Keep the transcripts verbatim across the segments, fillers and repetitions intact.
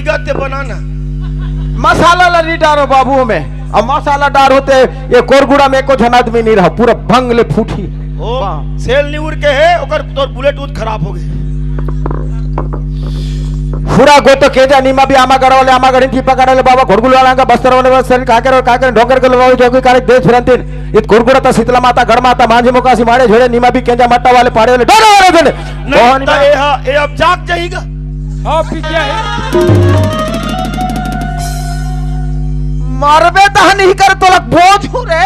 गते बनाना। मसाला ला नहीं डारो बाबू में। अब मसाला डारो ते ये कोरगुड़ा में एको झन आदमी नहीं रहा, पूरा भंग ले फूटी। ओ, वाह। सेल निउर के हे, ओकर तोर Bluetooth खराब हो गए। हुड़ा गोतो केंजा नीमा भी आमा गढ़ वाले, आमा गढ़ी टीपा गढ़ वाले बाबा, घोड़गुल वाला का बस्तर वाले, बस्तर का करे, का करे, डोंगर के लोग जो कोई करे, देश फिरंतीन, इत कोरगुड़ा ता शीतला माता, गढ़ माता, मांझी मुकासी, माड़े झोड़े, नीमा भी केंजा मट्टा वाले, पाड़े वाले, डोरे वाले दिन। नहीं, कौन तो ना? ये हा, ये अब जाग जाएगा। हाँ, पी गया है। मरबे तहन ही कर तोला बोझ हूँ रे।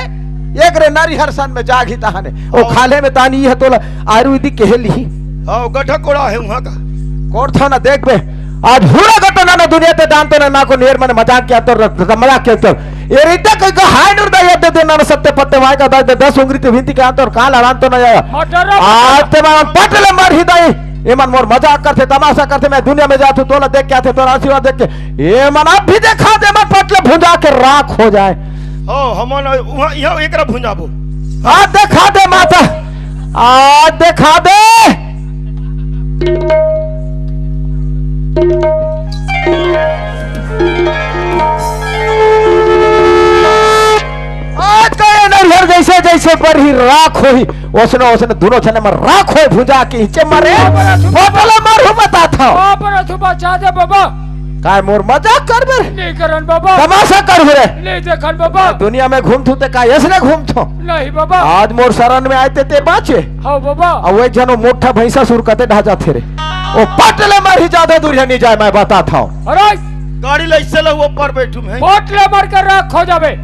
एक रे नारी हर सन में जागी तहने। ओ हाँ। खाले में तानी है तोला आयुर्वेदिक कहेली। हाँ, गठा कोड़ा है वहाँ का। कोड़ था ना देख बे। आज हुड़ा गटो ना, ना दुनिया ते दान तो ना, ना को नेर मने मजाक किया तो र-, र-, मजाक किया तो। ये रीते कोई को हाय नूर दाई दे दे ना सत्ते पत्ते माय का दाई दे दस उंगली ते विनती के अंतर काल आराम तो ना आया। मटर आज ते मैं पटले मार ही दाई। एमन मोर मजाक करथे, तमाशा करथे, मैं दुनिया में जाथूं, तोला देख के आथे, तोला आशीर्वाद देख के। एमन अब भी देखा दे, मैं पटले भुंजा के राख हो जाए। ओ, हमन उहाँ, इहाँ एकरा भुंजाबो। आज देखा दे माता, आज देखा दे। आज का ये नरिहर जैसे, जैसे बरही राख होही, ओसने, ओसने दुनों झने में राख होए भुंजा के हिचे मरे, बाप रे, बोतल मारू बता था। बाप रे, तू बचा दे बाबा। काय मोर मजाक करबे रे? नहीं करन बाबा। तमाशा करबे रे? नहीं देखन बाबा। दुनिया में घूमथू ते काय ऐसने घूमथो? नहीं बाबा। आज मोर शरण में आए ते, ते बाँचे। हाँ बाबा। अब एक झन वो मोटा भैंसा सुर कते ढा जाथे रे। ओ पटले मार ही ज्यादा दूर नहीं जाए, मैं बता था। अरे गाड़ी ले इससे ले वो पर बैठू मैं। पटले मार के राख हो जाबे।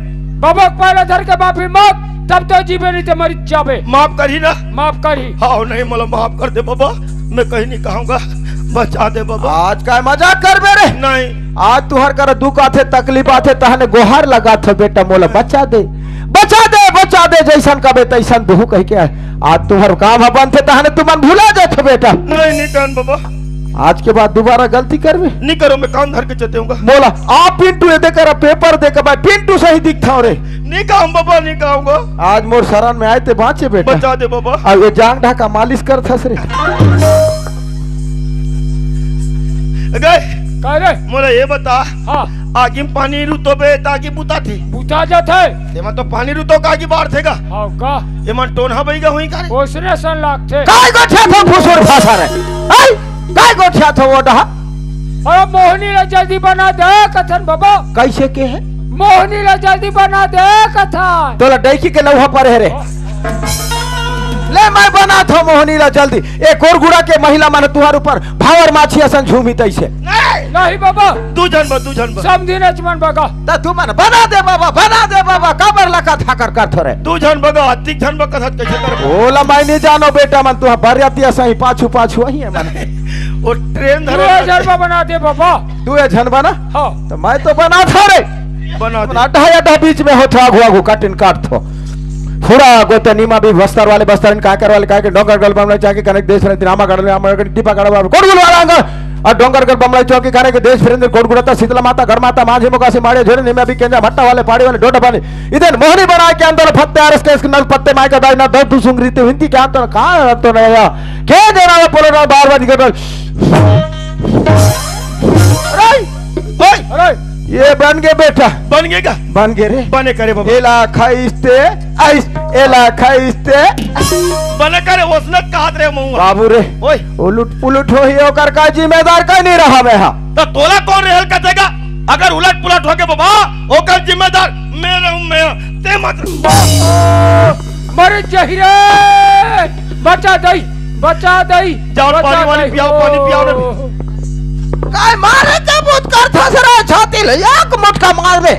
बाबा के पैर धर के माफी मांग, तब तो जीबे नहीं ते मर जाबे। माफ करी ना। माफ करी। हाँ, नहीं, मोला माफ कर दे बाबा, मैं कहीं नहीं कहूँगा, बचा दे बाबा। आज का मजाक करबे रे? नहीं। आज तुहर कर दुख आथे, तकलीफ आथे, तहने गोहार लगाथे, बेटा मोला बचा दे, बचा दे, बचा दे, जैसन कबे तैसन दुहू कह के। आज तुहर काम ह बनथे, तहने तुमन भुला जाथे, बेटा। नहीं, नहीं कहन बाबा। आज के बाद दोबारा गलती करबे? नहीं करो, मैं कान धर के चेते हूँगा। बोला, आ पिंटू, ये दे कर पेपर दे के मैं पिंटू सही दिखता हूँ रे। नहीं कहूँ बाबा, नहीं कहूँगा। आज मोर शरण में आए ते बाँचे बेटा। बचा दे बाबा। अब ये जांग ढाका मालिश कर थस रे। गए। का रे? मोला ये बता। हाँ। आगी में पानी रुतोबे ताकि बुता थी। बुता जाथे। तेमा तो पानी रुतो का आगी बाढ़ थेगा। हाँ का? ये मन टोनहा बइगा हुई का रे? ओसने सन लागथे। काय गोठिया थो फुसुर भाषा रे? हैं? काय गोठिया थो वो डहा? अरे मोहनी ला जल्दी बना दे कथन बाबा। कैसे के है? मोहनी ला जल्दी बना दे कथन। तोला डैकी के लौहा पर है रे। ले मैं बना थो मोहनी ला जल्दी। ए कोरगुड़ा के महिला मन तुहार ऊपर भावर माछी असन झूमी तैसे। नहीं। नहीं बाबा। दू झन बा, दू झन बा। समधी नच मन बगा। त तू मन बना दे बाबा, बना दे बाबा, काबर लका थाकर कर थोरे। दू झन बगा, तीन झन बगा, कैसे कर? ओला मैं नहीं जानो बेटा मन, तू बरियाती असा ही पाछू पाछू वही है मन। वो ट्रेन धरे दू झन बा बना दे बाबा। दू झन बना? हाँ। तो मैं तो बना था रे। बना दे। अड्डा है, अड्डा बीच में होता आगू आगू कटिन काट थो। फुड़ा गोते नीमा भी बस्तर वाले बस्तर इन काकर वाले काकर डोंगरगढ़ बमला जाके कनेक देश रे दिनामा गढ़ में आमर टीपा गढ़ वाला कोड़गुल वाला अंग। और डोंगरगढ़ बमला चौकी खाने के देश फिरेंद्र कोड़गुड़ता शीतला माता गढ़ माता माझे मुकासी माड़े झोरे नीमा भी केंजा भट्टा वाले पाड़ी वाले डोडा पानी। इधर मोहनी बनाए के अंदर फत्ते आरस के इसके नल पत्ते माय का दाई ना दस दुसुंग रीते हिंदी के अंदर कहाँ तो नहीं आया। के देना वो पोलो ना बार बार निकल। अरे, ओए, अरे। ये बन गए बेटा। बन गए का? बन गए रे। बने करे बाबा। एला खाइस्ते, आइस, एला खाइस्ते। बने करे, ओसने कहात रे महुआ। बाबू रे। ओए। उलट पुलट हो ही ओकर का जिम्मेदार का नहीं रहा मैं हा। तो तोला कौन रहल कतेगा? अगर उलट पुलट हो के बाबा, ओकर जिम्मेदार मैं रहूं मैं। ते मत। मर जही रे, बचा दई, बचा दई, जाओ बचा पानी वानी दई। पियाओ, पानी पियाओ रे। ओ। काय मारे के बूत करथस रे, छाती ले एक मुटका मार दे।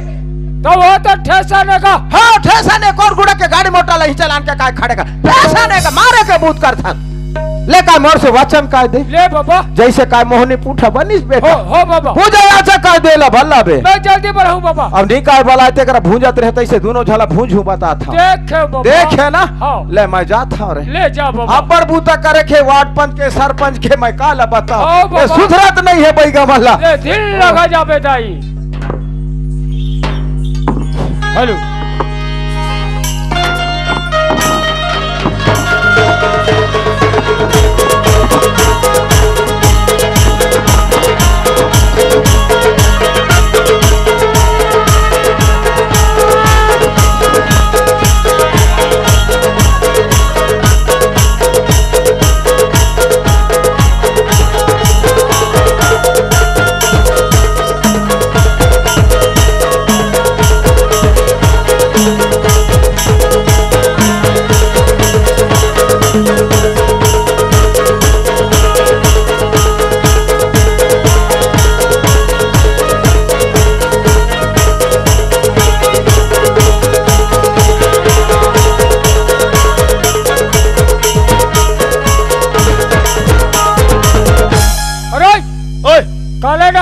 तो वो तो ठेसा ने का। हाँ, ठेसा ने कोरगुड़ा के गाड़ी मोटर ला ही चलान के काय खड़े का। ठेसा ने का मारे के बूत करथस। ले काय मोर से वचन काय दे। ले बाबा। जैसे काय मोहनी पूठा बनिस बेटा। हो, हो बाबा। पूजा याचा काय दे ला भल्ला बे। मैं जल्दी बढ़ाऊं बाबा। अब नहीं काय बलाए ते करा भूंजत रहता इसे दोनों झला भूंजू बता था। देखे बाबा। देखे ना? हाँ। ले मैं जात हूँ रे। ले जा बाबा। अब्बड़ बूता करे के वार्ड पंच के सरपंच के मैं का ला बताऊं? हाँ, ये बाबा। सुधरत नहीं है बैगा वाला। ले दिल लगा जाबे दाई। हेलो।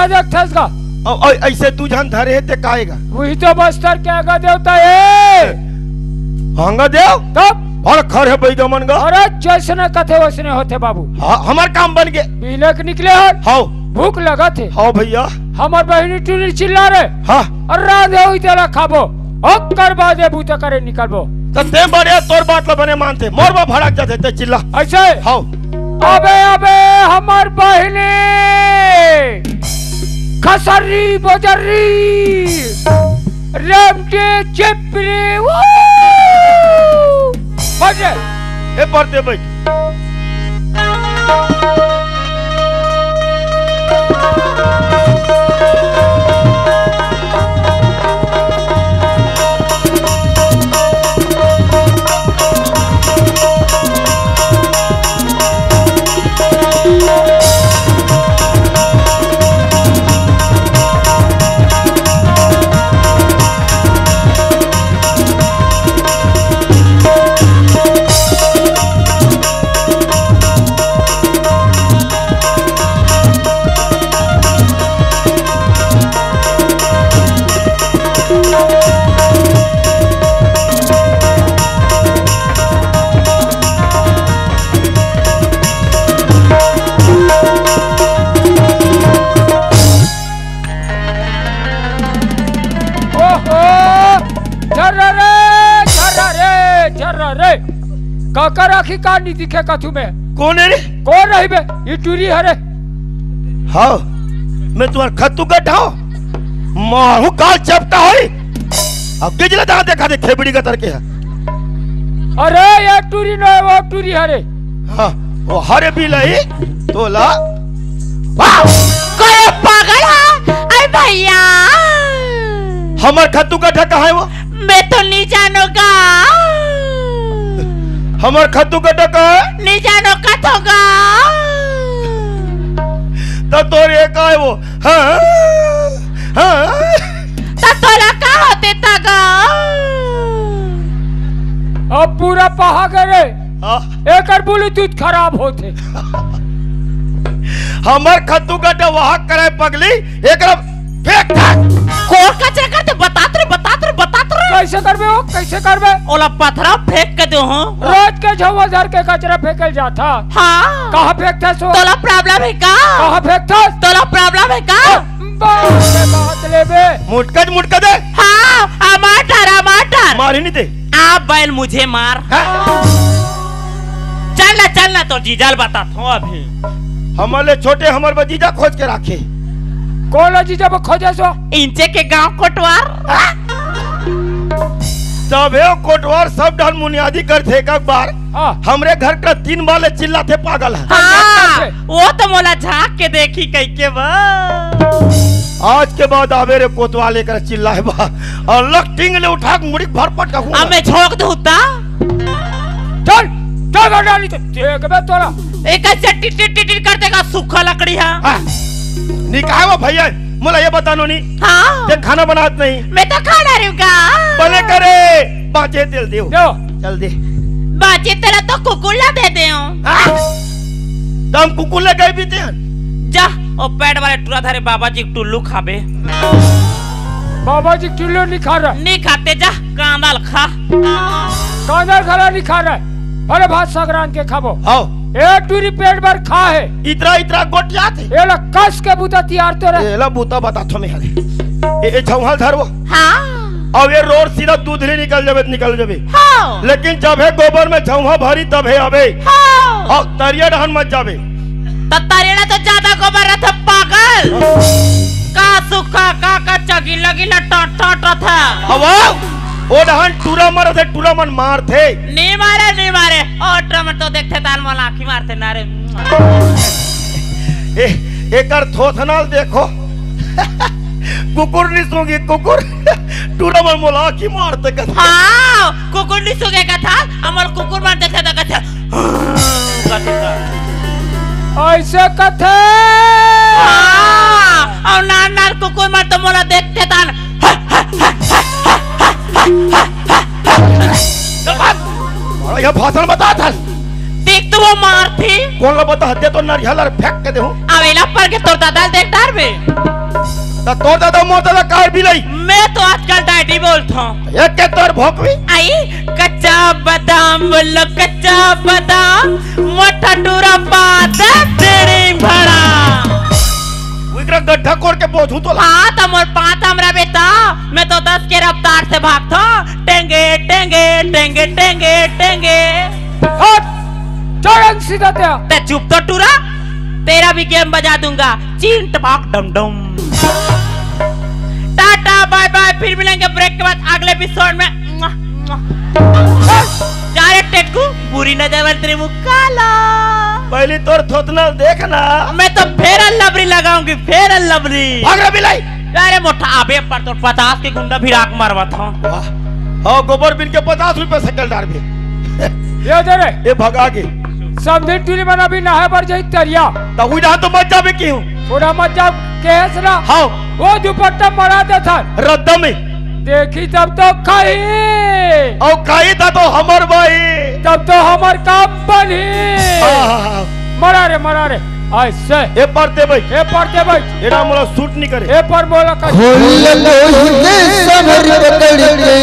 का देखथस गा? अब ऐ-, ऐसे तू झन धरे हे ते काएगा? वही तो बस्तर के आगा देवता हे। आगा देव? तब? बड़ खर हे बैगा मन गा। अरे जैसने कथे वैसने होथे बाबू। हाँ, हमर काम बन गे। बिलक निकले हन। हाव। भूख लगत हे। हाव भैया। हमर बहिनी टूरी चिल्ला रे। हाँ। अरे रांधे हुई तेला खाबो। ओकर बाद ये बूता करे निकलबो। त ते बड़े तोर बात ल बने मानथे, मोर बर भड़क जाथे ते चिल्ला। ऐसे? हाव। अबे, अबे, हमर बहिनी, खसरी बजरी, रेमटे चिपरी, वो। बजे। ए, परते बैठ। ओहो! झर्रा रे, झर्रा रे, झर्रा रे। काकर आँखी का नी दिखे कथू में? कोन हे रे? कोन रही बे? ई टूरी हरे। हाव, मैं तुम्हार खत्तू गड्ढा हूँ। मारू काल चपटा होई। अब गिजला दांत देखा दे, खेबड़ी गतर के है। अरे, ये टूरी नो हे, वो टूरी हरे। हाँ, वो हरे बिलई तोला। वाह! कोई पागल है? अरे भैया! हमर खत्तू गड्ढा कहाँ हे वो? मैं तो नहीं जानूंगा। हमर खत्तू गड्ढा कहाँ हे? नहीं जानो कथोगा। त तोर ये का हे वो? हाँ? हाँ? त तोला का होथे तगा? अब पूरा पहा करे। हाँ। एकर Bluetooth खराब होथे। हमर खत्तू गड्ढा वहा करे पगली, एकरा फेंक दे। कोन कचरा करथे? बतात रे, बतात रे, बतात रे। कैसे करबे हो? कैसे करबे? ओला पथरा फेंक के दे हो। रोज के झउहा झर के कचरा फेंकल जाथा। हाँ। कहाँ फेंकथस हो? तोला problem हे का? कहाँ फेंकथस? तोला problem हे का? बात ले बे। मुटका, मुटका दे। हाँ, आ, मटर, आ, मटर। मारी नहीं दे। आ बैल मुझे मार। हाँ। चल ना, चल ना, तोर जीजा ल बताथों अभी। हमर ले छोटे हमर बर जीजा खोज के राखे। कोन ल जीजा बर खोजे सो? इंचे के गांव कोटवार। तभे ओ कोटवार सब डहर मुनियादी करथे एक बार। हाँ। हमरे घर का तीन बार ले चिल्लाथे पागल हे। हाँ, वो तो मोला झांक के देखी कहिके बा। आज के बाद आवे रे कोतवाल एकर चिल्लाए बा। अउ लक टींग ले उठा के मुड़ी के भर पटका हूँ। अब मैं झोंक दूँ ता? चल, चल घर डाली तो देखबे तोरा। एक ऐसे टिट टिट टिट टिट कर देगा सूखा लकड़ी हा। हाँ। निकाय वो भैया, मोला ये बतानो नहीं। हाँ। ते खाना बनात नहीं। मैं तो खा डारी हूँ का। बने करे, बाचे तेल देव। देव। चल दे। बाचे तेला तो कुकुर ला दे देव। हाँ। त हम कुकुर ले गए भी ते। जा, ओ पेट वाले टूरा धरे बाबा जी के टुल्लू खाबे। बाबा जी टुल्लू नहीं खा रहा। नहीं खाते, जा, कांदा ल खा। कांदा ल घला नहीं खा रहा। भले भात साग रांध के खाबो। हाव। ए टूरी पेट भर खा हे। इतरा इतरा गोठियाथे। एला कस के बूता तियारतो रहे। एला बूता बताथों मैं हरे। ए, ए झउहा ल धरबो। हाँ। अब ये रोड सीधा दूधली निकल जाबे त निकल जाबे। हाँ। लेकिन जब हे गोबर में झउहा भरी तब हे अबे। हाँ। अब तरिया डहन मत जाबे। त तरिया तो ज्यादा गोबर रथे पागल। का सूखा, का कच्चा, गिल्ला गिल्ला टट टट रथे। अब ओ डहन टूरा मन रथे, टूरा मन मारथे। नहीं मारे, नहीं मारे। ओ टूरा मन तो देखथे तान मोला आँखी मारथे ना रे। ए, एकर थोथना ल देखो। कुकुर नहीं सूंघी, कुकुर। टूरा मन मोला आँखी मारथे कथे। हाँ, कुकुर नहीं सूंघे कथा, हमर कुकुर मन देखथे त कथे। कथे का? ऐसे कथे। हाँ, अउ नान नान कुकुर मन तो मोला देखथे तान। चल भाग। बड़ा ये भाषण बताथस। एक तो वो मारथे। कोन ला बता, दे तो नरिया ला फेंक के देहूं। अवेला पर के तोर दादा ल देख डारबे। त तोर दादा मोर दादा काहे बिलाई? मैं तो आजकल डैडी बोलथों। एक के तोर भोकवी। आई, कच्चा बादाम बोलो, कच्चा बादाम, मोटा टूरा पाता तेरी भरा। उकरा गड्ढा कोड़ के बोझू तो ला। हाँ, त मोर पाता हमरा बेटा, मैं तो दस के रफ्तार से भागथों। टेंगे, टेंगे, टेंगे, टेंगे, टेंगे। हट! चढ़न सीधा त्या। ते चुप तो टूरा, तेरा भी गेम बजा दूंगा। चीन टपाक डम डम। टाटा बाय बाय, फिर मिलेंगे ब्रेक के बाद अगले एपिसोड में। जा रे टेटकू, बुरी नजर वाले तेरे मुंह काला। पहली तोर थोथना देखना। मैं तो फेयर एंड लवली लगाऊंगी, फेयर एंड लवली। भाग रे बिलाई। अरे मोटा, अबे पर तो पचास के गुंडा भिड़ा के मरवाथों। वाह। हाँ, गोबर बिन के पचास रुपए सेकल डारबे। ये दे रे। ये भगा के। समधिन टूरी मन अभी नहाए बर जाही तरिया। त उड़ा तो मत जाबे की हूँ। उड़ा मत जाबे केहेस ना। हाँ। वो दुपट्टा मड़ा देथन। रद्दा में। देखही तब तो खाही। अउ खाही त तो हमर भाई। तब तो हमर काम बनही। हाँ, हाँ, हाँ। मरा रे, मरा रे। ऐसे। ए परते भाई। ए परते भाई। एला मोला सूट नहीं करे। ए पर मोला कर। होल कोई के समर पकड़ के,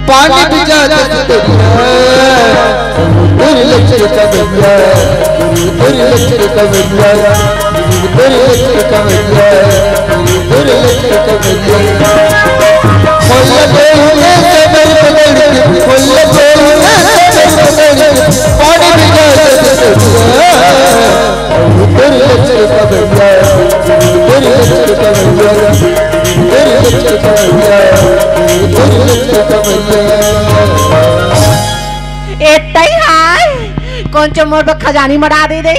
पानी भी जा सकते हैं। उधर लचके कमरिया, उधर लचके कमरिया, उधर लचके कमरिया, उधर लचके कमरिया। होल कोई के समर पकड़ के, होल कोई के समर पकड़ के, पानी भी जा सकते हैं। ए तई हाय, कोन चो मोर बर खजानी मड़ा दे दे?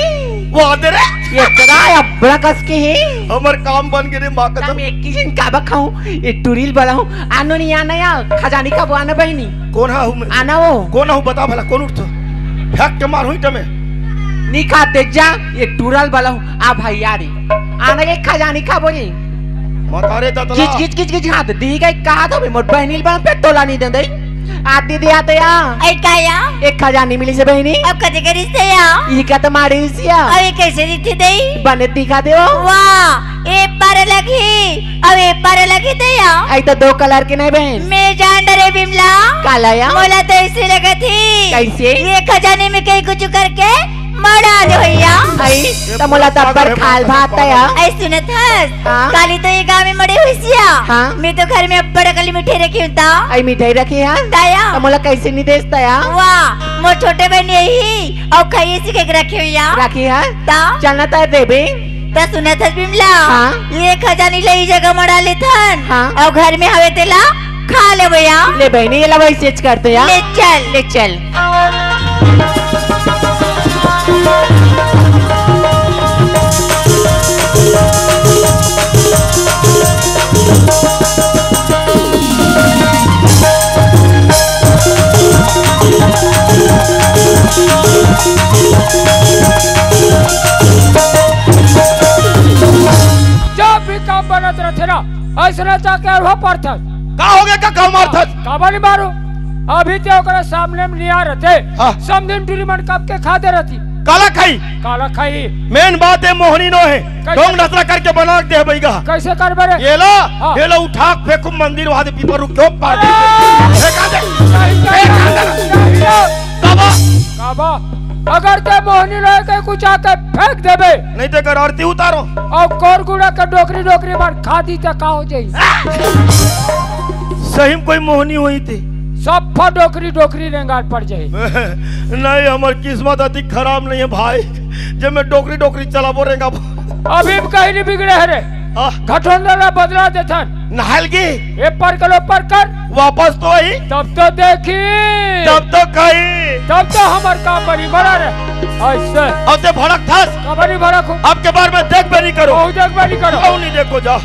वो आते रे। ये तरा अब्बड़ा कस के हे। हमर काम बन गे रे माँ कसम। एक ही दिन का बखाऊं, ये टूरी ल बलाऊं, आनो नहीं आना या, खजानी खाबो आना बहिनी। कोन हा हूँ मैं? आना वो। कोन हा हूँ बता भला, कोन उठतो? फेंक के मार हुई टमे। नी खा देख जा, ये टूरा ल बलाऊं, आ भाई आ रे। आना के खजानी खाबो रे। मतारे दतला। किच, किच, किच, किच, हाथ दी गई, कहा तो भी मोर बहिनी ल बन पे तोला नहीं दे दे। आ दीदी आते या। ऐ का या? एक खजानी मिली से बहिनी। अब कते करिस ते या? ई का तो मारी सिया। अब ये कैसे दिखी दे? बने दिखा दे हो। वाह, ए पर लगी, अब ए पर लगी ते या। आई तो दो कलर के नहीं बहन। मैं जान डरे बिमला। काला या? मोला तो ऐसे लगा थी। कैसे? ये खजानी में कहीं कुछ करके मड़ा दे भैया। आई, त मोला त अब्बड़ खाल भात या। ऐ सुनत हस? हाँ। काली तो ये गाँव में मड़े हुई सिया। हाँ। मैं तो घर में अब्बड़ अकली मिठाई रखी हूँ ता। आई मिठाई रखी है? ताया। त मोला कैसे नहीं देस ताया? वाह, मोर छोटे बहन यही, अउ खाइए सी के रखी हुई या। रखी है? ता? चलना ताया देबे। त सुनत हस बिमला? हाँ। ये खजानी ले ई जगह मड़ा लेथन। हाँ। अउ घर में हवे तेला खा ले भैया। ले बहनी, ये ला वही सेच करते या। ले चल। ले चल। जब भी काम बनत रथे ना, अइसने जाके अड़वा परथस। का हो गया, का काम मारथस? काबर नहीं मारू? अभी ते ओकरे सामने में निया रहते। हाँ। समधिन टूरी मन कब के खाते रहती। काला खाई? काला खाई? मेन बात है मोहनी नो है। कैसे? ढोंग नसरा करके बना के दे बैगा। कैसे करबे रे? ये ला, हाँ। ये ला उठा के फेंकू मंदिर वहां से पीपर रुख के पार दे। अरे! फेंका दे। नहीं, फेंका दे। नहीं, नहीं। काबा? काबा? अगर ते मोहनी रहे के कुछ आके फेंक देबे। नहीं ते कर आरती उतारो। अउ कोर गुड़ा के डोकरी डोकरी मार खा दी त का हो जाई? सही में कोई मोहनी होई थी। सब फा डोकरी डोकरी रेंगार पड़ जाई। नहीं, हमर किस्मत अति खराब नहीं है भाई, जे मैं डोकरी डोकरी चलाबो रेंगाबो। अभी भी कहीं नहीं बिगड़े है रे। हाँ। घटोंदा ला बदला देथन। नहाल गे। ए पर करो पर कर। वापस तो आई। तब तो देखी। तब तो खाई। तब तो हमर का बनी मरा रे। ऐसे। अब ते भड़क थस। का बनी भड़क हूँ। अब के बार में देख बेरी करो। कहूँ देख बेरी करो। कहूँ नहीं देखो जा।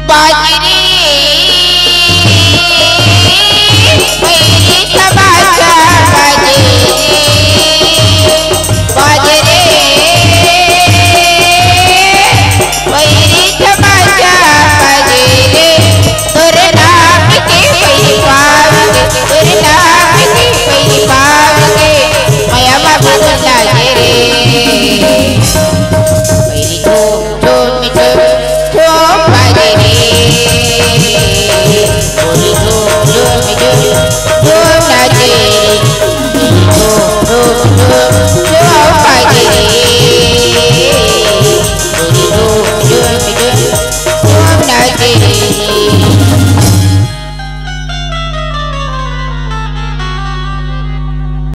बाजरी।